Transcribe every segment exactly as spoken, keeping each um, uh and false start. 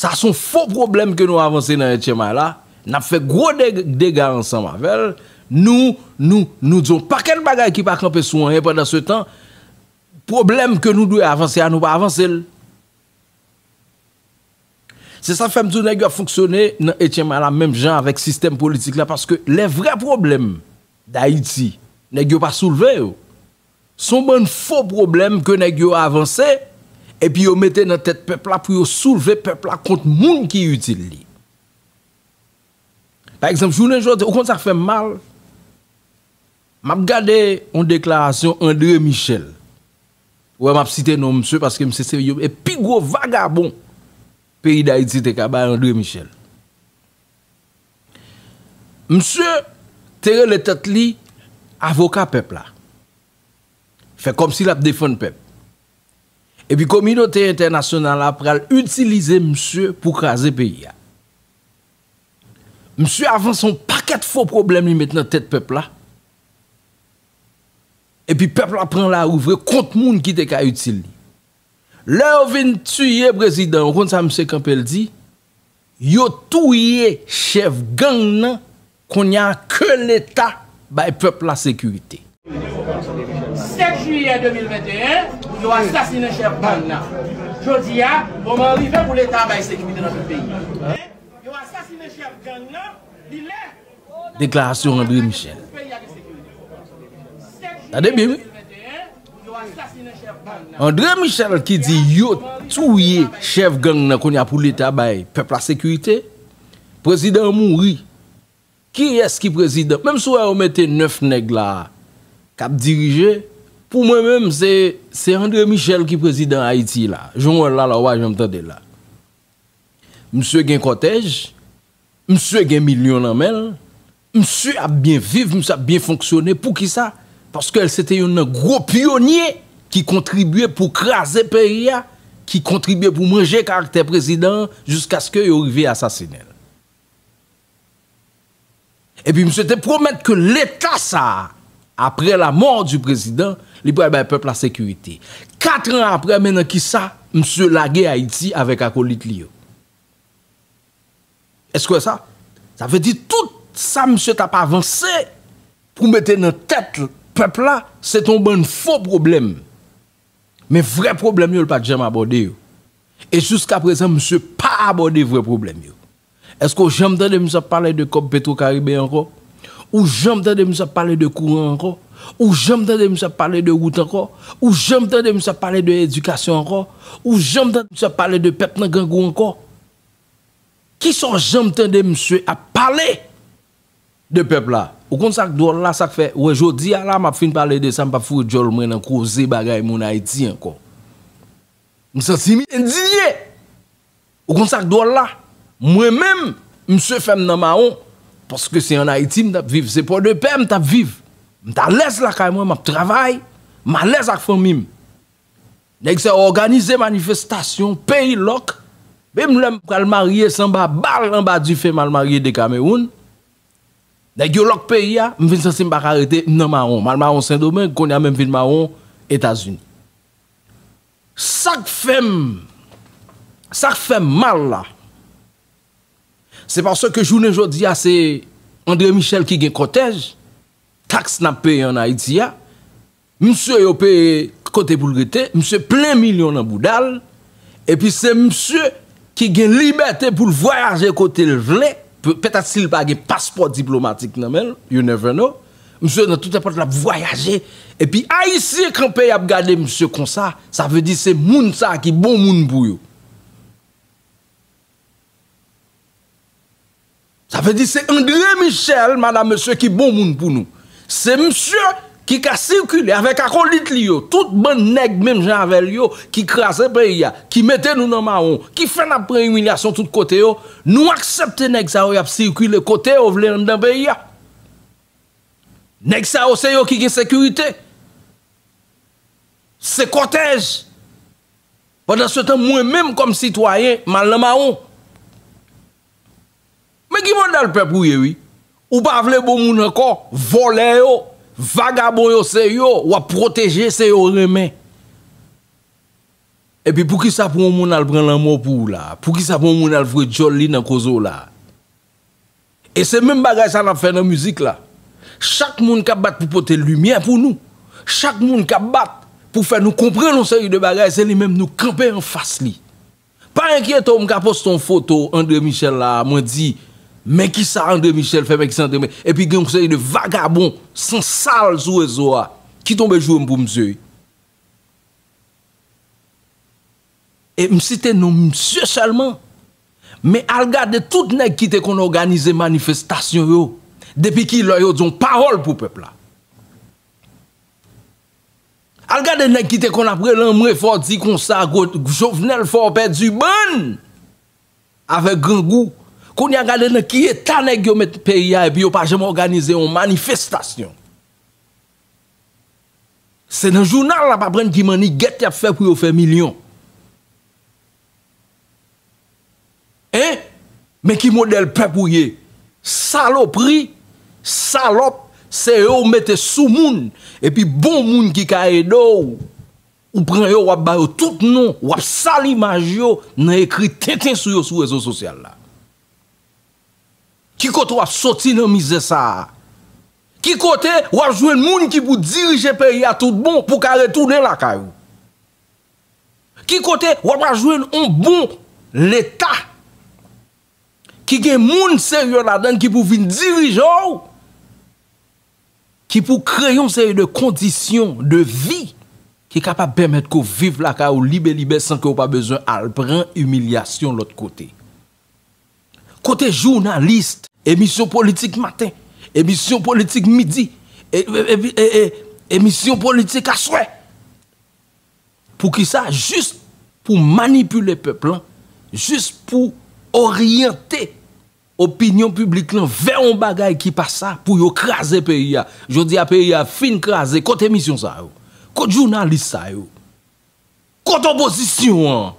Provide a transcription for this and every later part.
Ta se yon fo pwoblèm ke nou avanse nan Etchenmay la. N ap fè gwo deg- dega ansanm avè l. Nou, nou, nou di yon pakèt bagay ki pa kanpe sou anyen. Pandan se tan, pwoblèm ke nou dwe avanse a, nou pa avanse l. Se sa k fè m di w nèg yo ap fonksyone nan Etchenmay la menm jan avèk sistèm politik la, paske lè vrè pwoblèm Dayiti, nèg yo pa soulve yo. Se yon bann fo pwoblèm ke nèg yo avanse, epi yo mete nan tèt pèp la pou yo soulve pèp la kont moun ki itil li. Pa egzanp, jounen jodi, ou konn sa k fè m mal? M ap gade yon deklarasyon André Michel. Ou wè, m ap site non misye paske misye se youn e pi gwo vagabon peyi Dayiti te ka bay, André Michel. Misye te rele tèt li avoka pèp la. Fè kòmsi l ap defann pèp. Epi kominote entènasyonal la pral itilize misye pou kraze peyi a. Misye avanse yon pakèt fo pwoblèm li met nan tèt pèp la. Epi pèp la pran lari vre kont moun ki te ka itil li. Lè yo vin tiye prezidan, ou konn sa misye kanpe l di? Yo touye chèf gang nan, kounye a ke Leta bay pèp la sekirite. Sèt jiyè de mil venteyen, yo asasinen chèf gang nan. Jodi a, moman an rive pou Leta bay sekirite nan tout peyi a. Yo asasinen chèf gang nan, li lè. Deklarasyon André Michel. Peyi a gen sekirite. Tande byen, wi. Yo asasinen chèf gang nan. André Michel ki di yo touye chèf gang nan kounye a pou Leta bay pèp la sekirite. Prezidan an mouri. Kiyès ki prezidan? Menm si w wè yo mete nèf nèg la k ap dirije, pou mwen menm, se, se André Michel ki prezidan Ayiti la. Jan w wè l la, la, w pa janm tande l la. Misye gen kòtèj, misye gen milyon nan men l, misye ap byen viv, misye ap byen fonksyone. Poukisa? Paske l se te youn nan gwo pyonye ki kontribye pou kraze peyi a, ki kontribye pou manje karaktè prezidan an, jiskaske yo rive asasinen l. Epi misye te pwomèt ke Leta sa a, après la mort du président, li pral bay pèp la sekirite. Kat an apre, men nan kisa misye lage Ayiti avèk akolit li yo? Èske w wè sa? Sa vle di tout sa misye t ap avanse pou mete nan tèt pèp la, se t on bann fo pwoblèm. Men vrè pwoblèm yo, l pa t janm abòde yo. E jiska prezan, misye pa abòde vrè pwoblèm yo. Èske w janm tande misye ap pale de kòb Petro Caribe ankò? Ou janm tande misye ap pale de kouran ankò? Ou janm tande misye ap pale de wout ankò? Ou janm tande misye ap pale de edikasyon ankò? Ou janm tande misye ap pale de pèp nan grangou ankò? Kisa w janm tande misye ap pale de pèp la? Ou konn sa k dwòl la, sa k fè, wè, jodi a la, m ap fin pale de sa, m p ap foure djòl mwen nan koze bagay moun Ayiti ankò. M santi m endinye. Ou konn sa k dwòl la? Mwen menm, misye fè m nan mawon. Paske se ann Ayiti m t ap viv, se Pòdepè m t ap viv. M t alèz lakay mwen, m ap travay, m alèz ak fanmi m. Nèg sa yo òganize manifestasyon, peyi lòk. Menm lè m pral marye, se anba bal, anba dife m al marye de Kamewoun. Nèg yo lòk peyi a, m vin santi m pa ka rete, m nan mawon. M al mawon Sendomeng, kounye a menm vin mawon Etazini. Sa k fè m, sa k fè m mal la, se paske jounen jodi a, se André Michel ki gen kòtèj, taks n ap peye ann Ayiti a, misye yo peye kote pou l rete, misye plen milyon nan bouda l, epi se misye ki gen libète pou l vwayaje kote l vle, pe- petèt si l pa gen paspò diplomatik nan men l, you never know, misye nan tout nenpòt l ap vwayaje, epi Ayisyen kanpe y ap gade misye konsa, sa vle di se moun sa a ki bon moun pou yo. Sa vle di se André Michel, madam, mesye, ki bon moun pou nou. Se misye ki ka sikile avèk akolit li yo, tout bann nèg menm jan avè l yo, ki kraze peyi a, ki mete nou nan mawon, ki fè n ap pran imilyasyon tout kote yo. Nou aksepte nèg sa yo, y ap sikile kote yo vle anndan peyi a. Nèg sa yo, se yo ki gen sekirite. Se kòtèj. Pandan se tan, mwen menm kòm sitwayen, m al nan mawon. Men ki modèl pèp ou ye, wi. Ou pa vle bon moun ankò, vòlè yo, vagabon yo, se yo w ap pwoteje, se yo w renmen. Epi poukisa pou yon moun al pran lanmò pou ou la? Poukisa pou yon moun al voye djòl li nan koze w la? E se menm bagay sa n ap fè nan mizik la. Chak moun k ap bat pou pote limyè pou nou, chak moun k ap bat pou fè nou konprann yon seri de bagay, se li menm nou kanpe anfas li. Pa enkyete w, m ka poste yon foto André Michel la, mwen di, men kisa André Michel fè, men kisa André Michel, epi gen yon seri de vagabon san sal sou rezo a ki tonbe joure m pou misye. E m site non misye sèlman. Men al gade tout nèg ki te konn òganize manifestasyon yo. Depi ki lè yo di yon pawòl pou pèp la? Al gade nèg ki te konn ap rele anmwe fò di konsa, gwo, Jovenel fò pèdi bann avèk grangou. Kounye a gade nan ki eta nèg yo met peyi a epi yo pa janm òganize yon manifestasyon. Se nan jounal l ap aprann ki mannigèt y ap fè pou yo fè milyon. Hein? Men ki modèl pèp ou ye? Salopri, salòp, se yo w mete sou moun. Epi bon moun ki ka ede w, ou pran yo, w ap ba yo tout non, w ap sal imaj yo nan ekri tenten sou yo sou rezo sosyal la. Ki kote w ap soti nan mizè sa a? Ki kote w ap jwenn moun ki pou dirije peyi a tout bon pou ka retounen lakay ou? Ki kote w ap al jwenn yon bon leta ki gen moun serye ladan l ki pou vin dirije w, ki pou kreye yon seri de kondisyon de vi ki kapab pèmèt ke w viv lakay ou libe libe san ke w pa bezwen al pran imilyasyon lòt kote? Kote jounalis, emisyon politik maten, emisyon politik midi, e, e, e, e, e, emisyon politik aswè? Poukisa? Jis pou manipile pèp lan, jis pou oryante opinyon piblik lan vè yon bagay ki pa sa, pou yo kraze peyi a. Jodi a, peyi a fin kraze. Kote emisyon sa yo? Kote jounalis sa yo? Kote opozisyon an?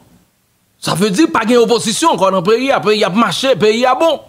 Sa vle di pa gen opozisyon ankò nan peyi a. Peyi ap mache, peyi a bon.